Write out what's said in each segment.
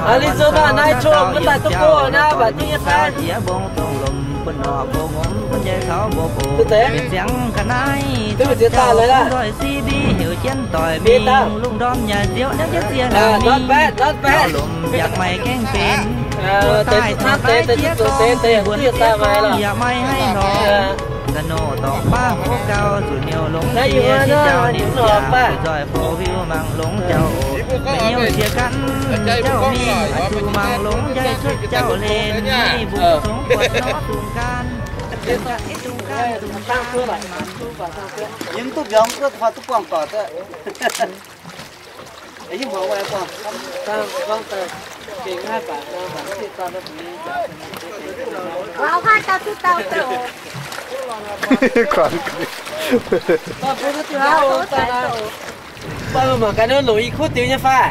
Arizona naaiv cuotv mv daaih duqv go naaiv, baac duqv nyei fai? Duqv deix? Duqv mbu'ziex daaih leiz laah? Not bad, not bad. Deix duqv camv deix, deix duqv zoux deix, deix duqv zoux deix, deix duqv daaih maaih lorqc. Naaiv yie hnoi nor, ninh nor baac. Yie mv duqv mbiauz, mv duqv, mv duqv buangh doic. Mangc gaax nor longc i kuv diux nyei fai?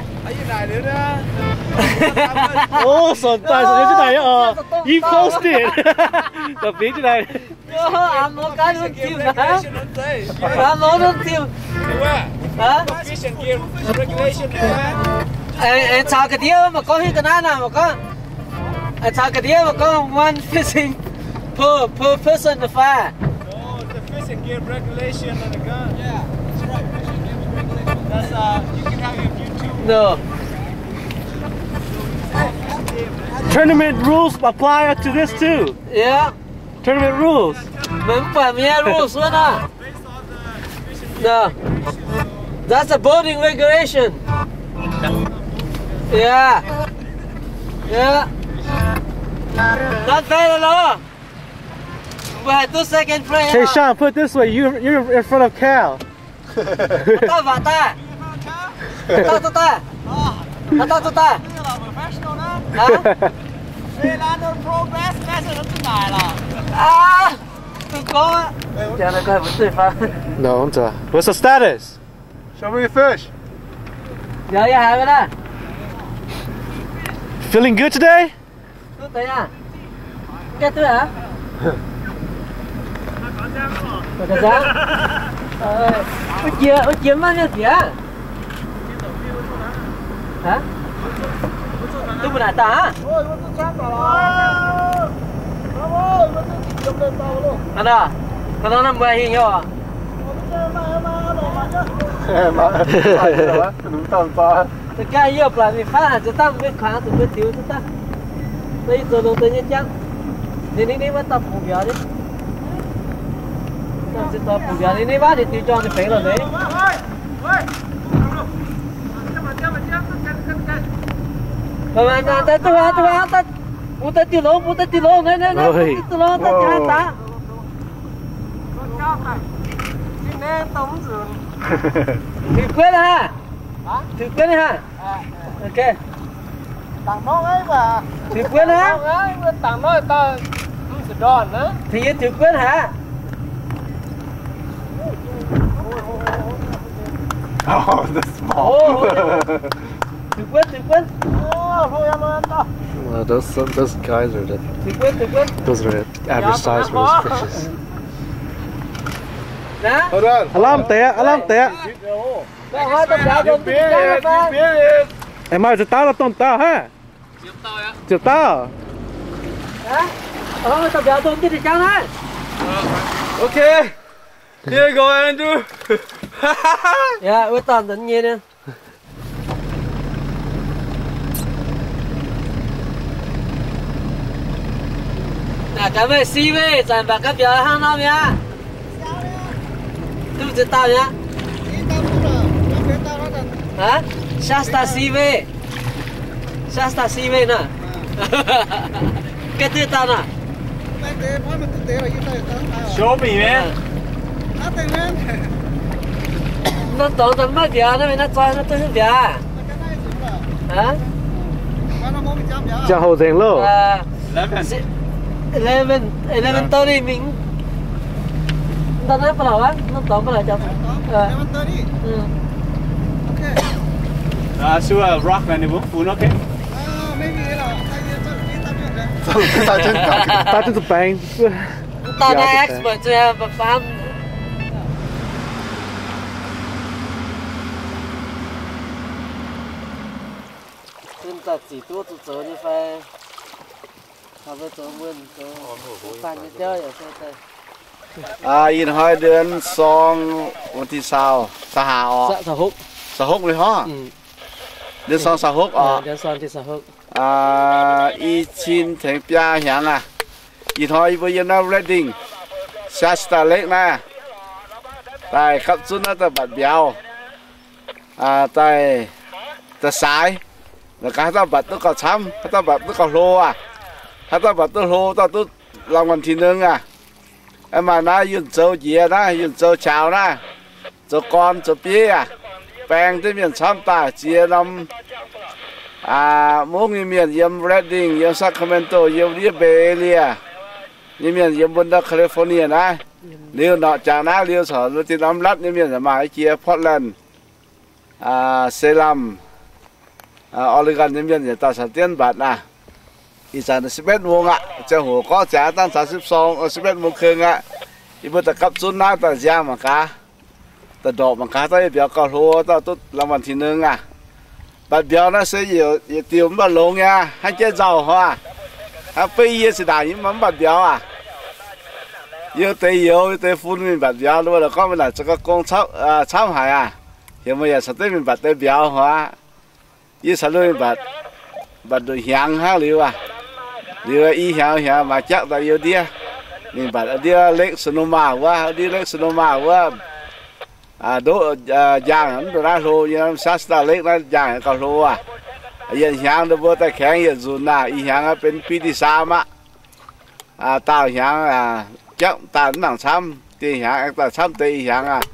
Oh, so daaih, so daaih, oh, you posted. Da'fingx jienv naaic. Aav lorz gaax nunc tim aqv. Aav lorz nunc tim. Aengx caux ga'ndiev mangc gorngv hiuv ga'naaiv naaic mangc gorngv. Aengx caux ga'ndiev mangc gorngv one fishing per, per person fai? No. Tournament rules apply to this too. Yeah. Tournament rules. Meih mv buatc mienh rules wuov nor. No. That's a boating regulation. Yeah. Yeah. Not bad at all. We'll have two second place. Hey, Sean, put it this way. You, you're in front of Cal. Aa, dauh mv baac daaih. Aa, dauh duqv daaih. Aa, dauh duqv daaih. Aa, duqv gorngv aqv. No, what's the status? Show me your fish. Yaac yaac haiz maiv daaih. Feeling good today? Duqv deix aqv. Gaeqv duqv aqv. Wuov jiex, wuov jiex maiv mienh bieqc aqv. Aa? Duqv mbuo naaic daaih aqv. Aa, nor, nor, nor mbuo hingh nyei oc. Za'gengh yie baac mingh faanv haic, za'gengh dangh mbuo kuangx zuqc mbuo tiux duqv daaih. Mbuo yie zoux longx deix nyei jangv. Ninh, ninh, ninh maiv dauh bungx mbiauz ni. Dangh ziex dauh bungx mbiauz ni, ninh maiv ninh tiux jorng ninh fengx lorqc ni. Mangc, mangc, daaih duqv aqv, duqv aqv, daaih bungx daaih diuh longx, bungx daaih diuh longx, naaiv, naaiv, naaiv, diuh longx, daaih diuh aqv daaih. Tiux guonv aqv. Tiux guonv aqv. Ok. Tiux guonv aqv. Tengx yie tiux guonv aqv. Oh, that's small. Tiux guonv, tiux guonv. Wow, those, those guys are the, tiux guonv, tiux guonv. Those are the average size for those fishes. Aav lamh deix aqv, aav lamh deix aqv. Aengx maaih ziex dauh lorqc, domh dauh hnangv. Ziepc dauh. Okay. Here you go, Andrew. Yaac wuov dauh nzuonx nyei ni. Naaic gaax meih si meih zanc mbac gaax mbiauz hnangv nor mi'aqv. Duqv ziex dauh mi'aqv. Aa, Shasta Seaway. Shasta Seaway nor. Gaeqv duqv dauh nor. Show me, man. Norm dorngx daaih maiv mbiauz, naaiv mingh naaiv zoi naaiv duqv haaix mbiauz? Aa? Ziangh hoc nzengc loh. Eleven, eleven thirty mingh. Ndau naaiv ba'lauc aqv, norm dorngx ba'lauc jangx. Sure, rock, man, it won't fall, okay? Daaih jienv za'baengx. Dauh naaiv expert zuiz ba'fam. Zinh daaih zic duqv zuqc zoux nyei fai? Ih hnoi เดือนสอง วันที่ซาว ซาวห้า orqc? ซาวหก เลย hov. เดือนสอง ซาวหก orqc? I cin tengx biaa hnyangx aqv. Ih hnoi yie mbuo yiem naaiv Redding, Shasta Lake naaiv, daaih gapv zunv naaiv daaih mbatc mbiauz, daaih, daaih saaix. Mangc gaax haaix dauh mbatc duqv gauh camv, haaix dauh mbatc duqv gauh hlo aqv. Haaix dauh mbatc duqv hlo, dauh duqv รางวัลที่หนึ่ง aqv. Aengx maaih naaiv yunh zoux njiec naaiv, yunh zoux qaux naaiv, zoux gorn zoux bieiv aqv. Baeng deix mienh camv daaih ziex norm mungv nyei mienh yiem Redding, yiem Sacramento, yiem ndiev Bay Area nyei mienh, yiem mbuo ndau California naaiv. Liuz norqc jangx naaiv liuz corc dinh norm latv nyei mienh maaih jiex Portland, Salem, Oregon nyei mienh yaac daaih caux jienv mbatc naaiv. Ih zanc สิบเอ็ดโมง aqv. Ziangh hoc gorngv ziangx dangh สามสิบสอง, สิบเอ็ดโมงครึ่ง aqv. Yie mbuo daaih gapv zunv naaiv daaih nziang mangc gaax, daaih ndorqc mangc gaax haaix dauh yie mbiauz gauh hlo, dauh duqv รางวัลที่หนึ่ง aqv. Mbatc mbiauz naaiv se yietc diuc mv baac longx nyei aqv. Hnangv jaiv nzauh hnoi aqv, hnangv beiv yie zinh ndaangc yie mv baac mv mbatc mbiauz aqv. Yie deix youz, yie deix fun mingh mbatc mbiauz, ninh mbuo gorngv mbuo naaic zoux gong camv haic aqv. Heuc meih yaac caux duqv mingh mbatc deix mbiauz hnoi aqv. Yie caux ninh mbatc, mbatc nduqc hnyangx hnangv liuz aqv. Liuz i hnyangx, hnyangx maaih jaqv daaih yie ndiev mingh mbatc ndiev Lake Sonoma wuov, ndiev Lake Sonoma wuov, ndoqv njaangh mv ndongc naaiv hlo nyei, Shasta Lake naaiv njaangh gauh hlo aqv. Yietc hnyangx ninh mbuo daaih kaengx yietc nzunc naaic, ih hnyangx benx ปีที่สาม aqv. Daauh hnyangx jaqv daaih mv nangc camv, dieh hnyangx aengx daaih camv deix ih hnyangx aqv.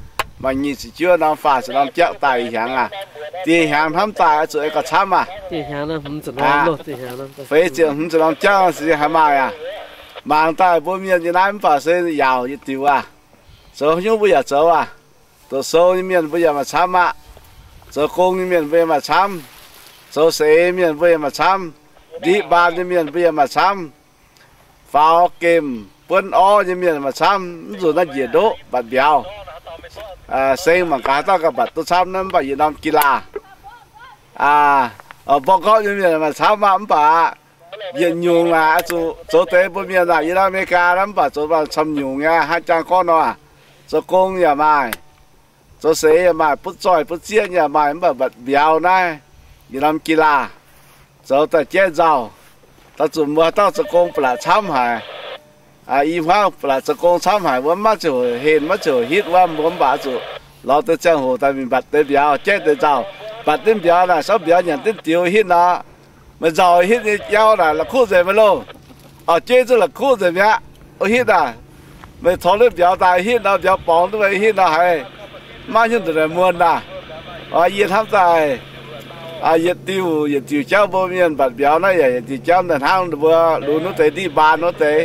Maaih nyic ziepc juov norm, faah ziepc norm jaqv daaih ih hnyangx aqv. Dieh hnyangx hnamv daaih oix zuqc aengx gauh camv aqv. Feix ziepc hmz ziepc norm jaqv se haih maaih aqv. Mangc daaih mbuo mienh nyei naaiv mv baac se yaauc yietc diuc aqv. Zoux haaix nyungc mbuo yaac zoux aqv. Doqc sou nyei mienh mbuo yaac maaih camv aqv. Zoux gong nyei mienh mbuo yaac maaih camv. Zoux saeng mienh mbuo yaac maaih camv. Ndiqv mbaan nyei mienh mbuo yaac maaih camv. Faaux gemh buonv orv nyei mienh maaih camv. Mv nzunc naaiv njiec ndoqv mbatc mbiauz. Seng mangc gaax dauh gauh mbatc duqv camv naaiv, mv baac yietc norm กีฬา. Mborqv nqorqv nyei mienh maaih camv aqv, mv baac yietc nyungc naaic oix zuqc zoux deix mbuo mienh naaic yiem naaiv America naaiv, mv baac zoux camv nyungc nyei, hnangv jang gorngv nor, zoux gong yaac maaih, zoux seix yaac maaih, butv zoih butv zieqv yaac maaih, mv baac mbatc mbiauz naaiv yietc norm กีฬา. Zoux daaih jaiv nzauh, daaih zuqc mbuo haaix dauh zoux gong ba'laqc camv haic. I hmuangv ba'laqc zoux gong camv haic wuov, maiv ziouc henh, maiv ziouc hitv wuov, mbuo mv baac zuqc lorz deix ziangh hoc daaih mingh mbatc deix mbiauz, jaiv deix nzauh. Mbatc deix mbiauz naaic, sortv mbiauz nyanc diqv diux hitv nor, meih nzauh hitv nyei jauv naaic la'kuqv nzengc maiv loh. Orqv, jeiv zuqc la'kuqv nzengc mi'aqv. Hitv naaic, meih torngx deix mbiauz daaih hitv nor, mbiauz borngz duqv meih hitv nor haiz maiv nyungc nduqc naaic muonc naaic. Yie hnamv daaih yietc diuh, yietc diuh jauv mbuo mienh mbatc mbiauz naaiv yaac yietc diuh jauv daaih hnangv ninh mbuo lunx wuov deix, ndiqv mbaan wuov deix,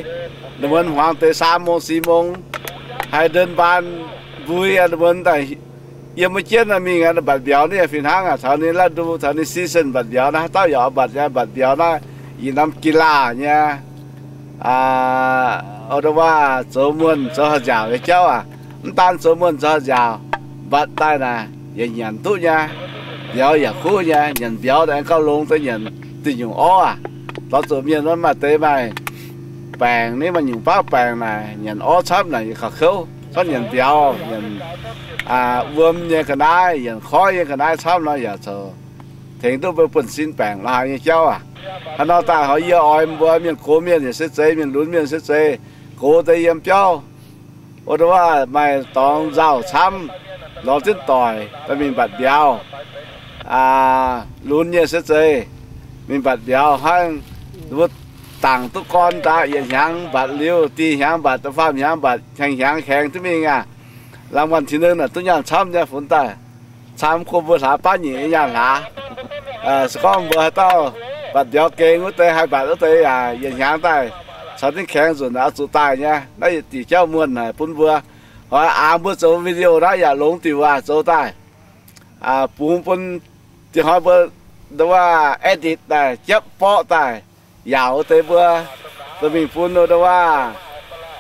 ninh mbuo hmuangx deix สามโมง สี่โมง haiz ndon mbaan mbui, ninh mbuo daaih yiem wuov jienv mingh mbatc mbiauz naaiv yaac fih hnangv aqv. Taux ninh ฤดู, taux ninh ซีซั่น mbatc mbiauz naaiv, haaix dauh yaac oix mbatc nyei, mbatc mbiauz naaiv yietc norm กีฬา nyei. Ov, ndau wuov zoux muonh zoux haaix nziaauc nyei jauv aqv. Mv daan zoux muonh zoux haaix nziaauc, mbatc daaih naaic yaac nyanc duqv nyei. Mbiauz yaac kuv nyei, nyanc mbiauz naaic gauh longx deix nyanc diuh nyungc orv aqv. Lorz zuqc mienh maaih deix maaih baengc, ninh maaih nyungc baav baengc naaic nyanc orv camv naaic yaac gauh kouv. Camv nyanc mbiauz, nyanc wuom nyei ga'naaiv, nyanc koiv nyei ga'naaiv camv nor yaac zoux tengx duqv mbuo buonv-sin baengc lorz haaix nyei jauv aqv. Hnangv nor daaih hnoi yie oix mbuo mienh gox mienh yaac se zeiz, mienh lunx mienh se zeiz, gox deix yiem biauv, ov, ndau wuov maaih dorngx nzauh camv, lorz jienv doic daaih mingh mbatc mbiauz. Lunx nyei se zeiz mingh mbatc mbiauz hnangv. Mbuo dangc duqv gorn daaih yietc hnyangx mbatc liuz, dih hnyangx mbatc, da'faam hnyangx mbatc, hnyangx-hnyangx kaengx duqv mingh aqv. รางวัลที่หนึ่ง naaic duqv nyaanh camv nyei funx daaih. Camv gorngv mbuo hlaax baav nyeic nyei nyaanh hlaax. Se gorngv mbuo haaix dauh mbatc mbiauz gengh wuov deix, haih mbatc wuov deix yaac yietc hnyangx daaih caux jienv kaengx nzunc oix zuqc daaih nyei. Naaiv yietc diuc jauv muonh haic bun mbuo. Hnoi aengx mbuo zoux video naaiv yaac longx diuc aqv, zoux daaih bungx bun dieh hnoi mbuo ndau wuov edit daaih, japv borqv daaih, yaauc wuov deix mbuo dorh mingh bun ndau wuov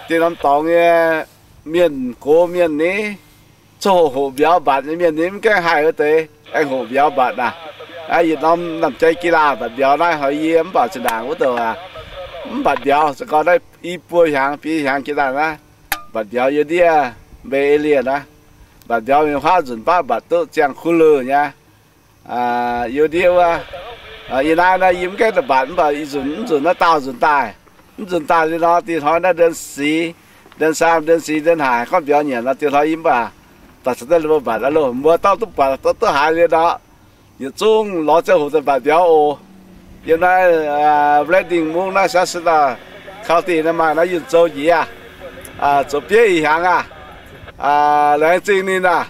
Dinh norm dorngx nyei mienh, gox mienh ni, coqv hoqc hoqc mbiauz mbatc nyei mienh ni, mv gaengh haih wuov deix aengx hoqc mbiauz mbatc naaic. Yietc norm namc jai gi laah mbatc mbiauz naaiv, hnoi yie mv baac zinh ndaangc wuov douc aac, mv mbatc mbiauz. Za'gengh naaiv i buo hnyangx, biei hnyangx jiex daaih naaiv, mbatc mbiauz yiem ndiev mbei eix leiz naaiv. Mbatc mbiauz mingh huaav nzunc baav mbatc duqv ziangh kuv leuh nyei. Yiem ndiev wuov, yie naaiv naaiv yie mv gaengh daaih mbatc, mv baac ih nzunc, mv nzunc naaiv daauh nzunc daaih, mv nzunc daaih liuz nor, dinh hnoi naaiv เดือนสี่, เดือนสาม, เดือนสี่, เดือนห้า gorngv mbiauz nyanc nor, dinh hnoi yie mv baac daaih caux deix mbuo mbatc aqv loh. Mbuo dauh duqv buatc, dauh duqv haiz liuz nor, yietc zungv lorz ziangh hoc daaih mbatc mbiauz oc. Yiem naaiv Redding mungv naaiv Shasta County naaiv maaih naaiv yunh zoux njiec aqv, zoux bieiv ih hnyangx aqv. Laengz zingh ninh aac.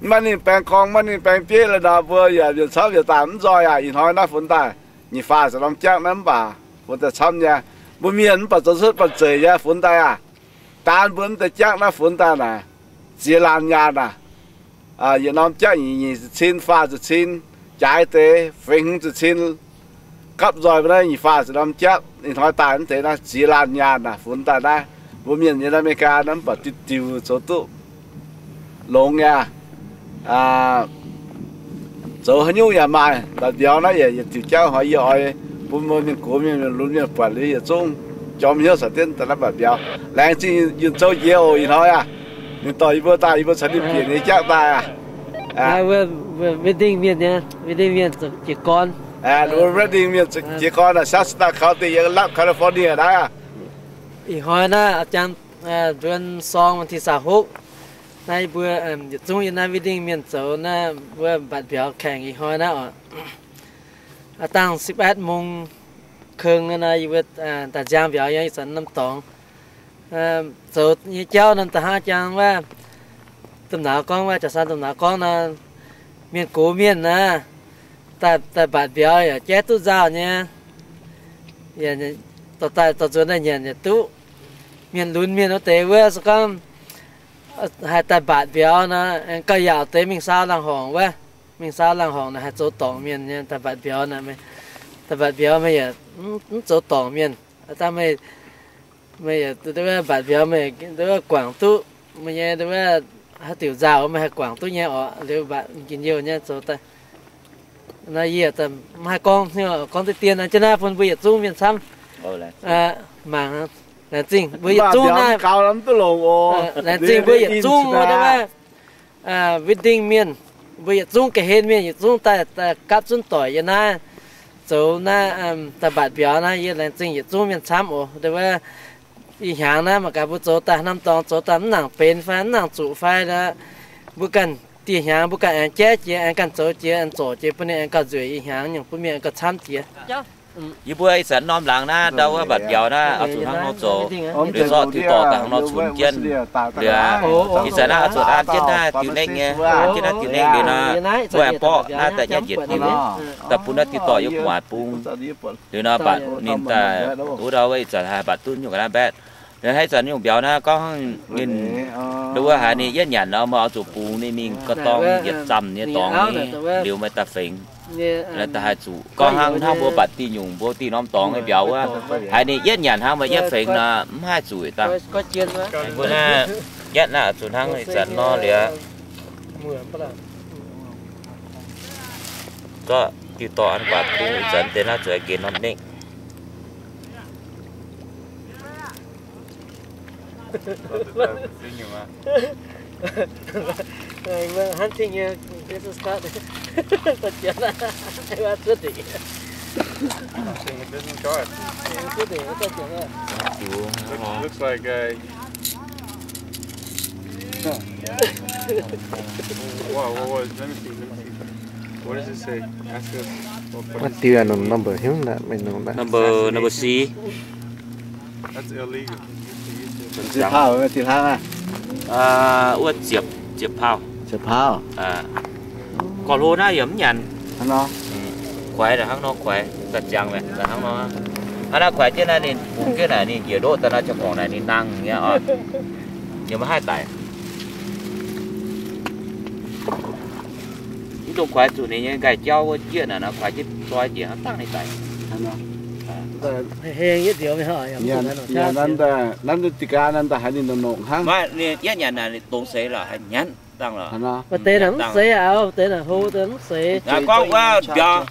Maiv maaih ninh baeng gorngv, maiv maaih ninh baeng bieiv la'nor, mbuo yaac mienh camv yaac daaih mv nzoih aac. Ih hnoi naaiv funx daaih nyic faah ziepc norm jaqv naaiv mv baac funx daaih camv nyei. Mbuo mienh mv baac zoux cuotv banh zeic nyei funx daaih aac. Daan mbuo mv deix jaqv naaiv funx daaih naaic, ziex laanh nyaanh aac. Yietc norm jaqv nyic ziepc cin, faah ziepc cin, jaaix deix feix hmz ziepc cin, gapv nzoih mbuo naaiv nyic faah ziepc norm jaqv. Ih hnoi daaih mv deix naaiv ziex laanh nyaanh aac, funx daaih naaiv mbuo mienh nyei naaiv America naaiv mv baac diuh diuh zoux duqv longx nyei. Zoux haaix nyungc yaac maaih. Mbatc mbiauz naaiv yaac yietc diuc jauv hnoi yie oix bun mbuo mienh gox mienh lunx mienh buatc liuz yietc zungv jorm hnyouv caux jienv daaih naaiv mbatc mbiauz. Laengz zingh yunh zoux njiec oc. Ih hnoi aac, ninh dorh yie mbuo daaih, yie mbuo caux ninh bieqc ninh jaqv daaih aac. Wedding mienh, wedding mienh jiez gorn. Wedding mienh jiez gorn aac, Shasta County yiem Lab California naaiv aac. Ih hnoi naaiv jangx nduonx sorng วันที่ยี่สิบหก naaiv, yie mbuo yietc zungv yiem naaiv wedding mienh zoux naaiv mbuo mbatc mbiauz แข่ง ih hnoi naaiv oc. Dangh สิบเอ็ดโมงครึ่ง naaiv, yie mbuo daaih nziang mbiauz yiem ih zanc norm dorngx. Zoux nyei jauv norm da'hnangv jangx wuov, domh nauz gorngv wuov, jaax san domh nauz gorngv nor, mienh gox mienh naaiv, daaih mbatc mbiauz yaac jaiv duqv nzauh nyei. Dorh daaih dorh nzuonx daaih nyanc yaac duqv. Mienh lunx mienh wuov deix wuov se gorngv haih daaih mbatc mbiauz nor, aengx gauh yaauc deix mingh saau laangh horngc wuov. Mingh saau laangh horngc naaic haih zoux dorngc mienh nyei daaih mbatc mbiauz naaic. Daaih mbatc mbiauz meih yaac mv zoux dorngc mienh. Daaih meih, meih yaac mbatc mbiauz meih guangc duqv meih nyei, haaix diuc nzauh meih haih guangc duqv nyei oc. Liuz mbatc njien-youh nyei zoux daaih. Naaiv yie mv haih gorngv, gorngv deix dien jienv naaiv bun mbuo yietc zungv mienh camv mangc. Laengz zingh mbuo yietc zungv naaiv, laengz zingh mbuo yietc zungv wuov wedding mienh, mbuo yietc zungv ga'hlen mienh yietc zungv daaih gapv zunv doic yiem naaiv zoux naaiv daaih mbatc mbiauz naaiv. Yie laengz zingh yietc zungv mienh camv oc. Wuov ih hnyangx naaiv mangc gaax mbuo zoux daaih norm dorngx zoux daaih mv nangc benx fai mv nangc zuqc fai, mbuo ganh dieh hnyangx mbuo ganh aengx jaiv jiex, aengx ganh zoux jiex, aengx zorc jiex bun ninh aengx gauh nzueic ih hnyangx nyungc bun mienh aengx gauh camv jiex. Yie mbuo ih zanc norm laangz naaiv ndau wuov mbatc mbiauz naaiv oix zuqc hnangv nor zoux, liuz zorqv tiux dorh daaih hnangv nor cunx jienv. Liuz ih zanc naaiv oix zuqc an jienv naaiv diuh nengv nyei, an jienv naaiv diuh nengv liuz nor, mbuo aengx borqv naaiv daaih nyaiv njiec diuh, daaih bun naaiv diuh dorh yiem gu'nguaaic bung. Liuz nor mbatc ninh daaih wuov ndau wuov ih zanc haih mbatc duqv nyungc ga'naaiv mbaeqv. Liuz haaix zanc nyungc mbiauz naaiv gorngv ninh ndau wuov haiz ninh yietv nyanc nor, meih oix zuqc bungx ninh mingh ga'dorng yietc zamh nyei dorngx nyei, liuz meih daaih fengx, daaih haih zuqc. Gorngv hnangv hnangv mbuo mbatc diuh nyungc mbuo diuh norm dorngx nyei mbiauz wuov, haiz ninh yietv nyanc hnangv meih yietv fengx nor, mv haih zuqc dangh. Mbuo naaiv yietv naaiv zuqc hnangv ih zanc nor liuz, zorqv diuh dorh an guaax bung ih zanc deix naaiv zuqc geh norm nengh. Hunting, this is called. Business card. Looks, looks like I. What, what was, let me see, let me see. What does it say? Ask us. What, what is it? Number hiuv naaiv, maiv nongx naaiv. Number, number C. That's illegal. Ziepc pauv, ziepc hnangv aqv. Wuov ziepc, ziepc pauv. Ziepc pauv. Gorx-hlo naaiv yaac mv nyanc. Hnangv nor. Kuaix daaih hnangv nor, kuaix daaih ziangx mi'aqv, daaih hnangv nor. Hnangv naaiv kuaix jienv naaiv ninh bungx jienv naaic, ninh njiec ndoqv daaih nor, ziangh gorngc naaic ninh nangh nyei oc. Yaac maiv haih daic. Mv dungx kuaix zuqc ninh nyei nqaih jauv wuov jieqv naaic nor, kuaix jienv zoi njiec hnangv dangh ninh daic. Heng yietv njoux mingh hnangv, nyanc, nyanc naaiv daaih, naaiv daaih zinh gaax naaiv daaih haiz ninh nongc nongc hnangv. Maiv, ninh yietv nyanc naaic, ninh dongz seix lorqc, haiz nyanc dangh lorqc. Maaih deix naaic mv seix aqv, maaih deix naaic hlo deix mv seix. Gorngv wuov mbiauz,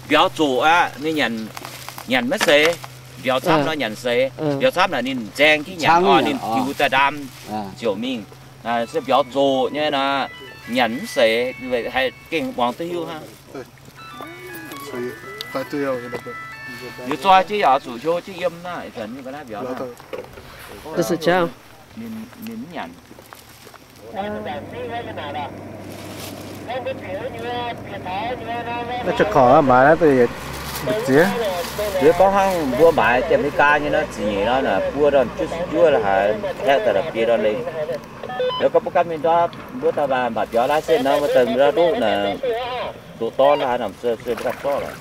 mbiauz zoqc aqv, ninh nyanc, nyanc maiv seix. Mbiauz camv nor nyanc seix. Mbiauz camv naaic ninh nzaeng jienv nyanc orqc, ninh jiux daaih ndaam ziouc mingh. Se mbiauz zoqc nyei nor, nyanc mv seix, haih gengh muangx duqv hiuv hnangv. Liuz zoi jienv yaac zuqc hlo jienv yiem naaiv, ih zanc mingh ga'naaiv mbiauz naaiv. Ninh, ninh mv nyanc. Naaiv za'gengh maaiz naaiv deix mbu'ziex. Liuz gorngv hnangv mbuo maaiz Janx-Meigaa nyei nor, ziqc nyeic nor, buo ndorn juov juov la'haiz haeqv daaih la'biei ndorn lengh. Liuz gorngv mbuo ganh mingh ndorm, mbuo daaih mbatc mbiauz lai sin nor, mbuo daaih ndorm ndoqv naaic, ndoqv dorn la'haiz nor, se mbuo ganh zorqv lorqc.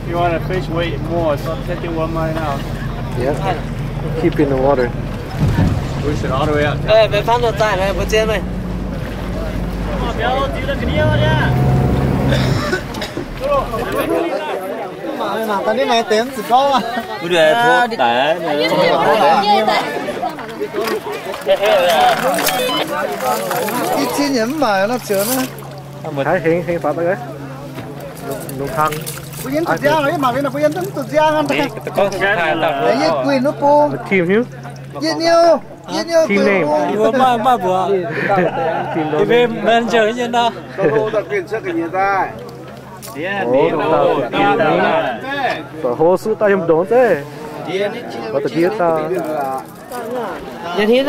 You want to fish, wait more, so take it one line out. Yeah, keep in the water. Push it all the way out. Ê, mbuo fangv nor zaih mbuo zien meih. Mangc gaax, mangc gaax, ninh maaih deix mv zuqc gorngv aqv. Ih cin yaac mv maaih nor, ziouc naaiv. Hengx, hengx faaux daaih. Lungh hlang. Mbuo yiem zuqc nziang, mangc liuz naaic mbuo yiem mv zuqc nziang aqv. Yietv guinh wuov bung. Team hiuv. Yietv niu, yietv niu guinh bung. Mbuo maiv, maiv mbuoqc. Team manager nyei nor. Da'hlo suqv daaih yiem ndongx zeiv. Gorngv da'ndiev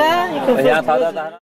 daaih.